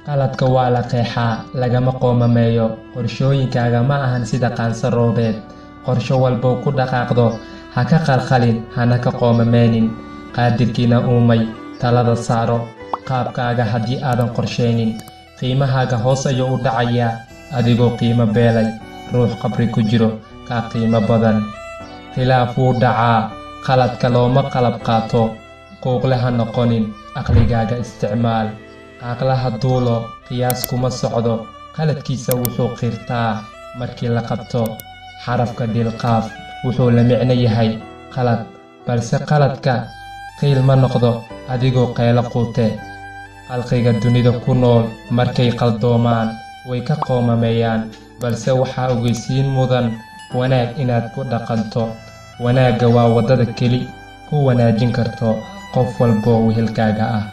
Qaladka waa la qeexaa, lagama qoomameeyo. Qorshooyinkaaga ma ahan sida qaanso roobeed. Qorsho walbow ku dhaqaaqdo ha ka qalqalin, hana ka qoomameenin. Qaadirkiina uumay talada saaro. Qaabkaaga haddii aadan qorsheynin, qiimahaaga hoos ayuu u dhacayaa, adigoo qiimo beelay ruux qabri ku jiro kaa qiimo badan. Khilaaf wuu dhacaa, qaladka looma qalab qaato. Quuqle ha noqonin, aqligaaga isticmaal. Qaaqlaha duulo qiyaas kuma socdo, qaladkiisa wuxuu qirtaa markii la qabto. Xarafka dilqaaf wuxuu la micno yahay qalad, balse qaladka qiil ma noqdo adigoo qaylo quute. Khalqiga dunida ku nool markay qaldoomaan way ka qoomameeyaan, balse waxaa ogeysiin mudan wanaag inaad ku dhaqanto. Wanaagga waa waddada keli ku wanaajin karto qof walboo wehelkaaga ah.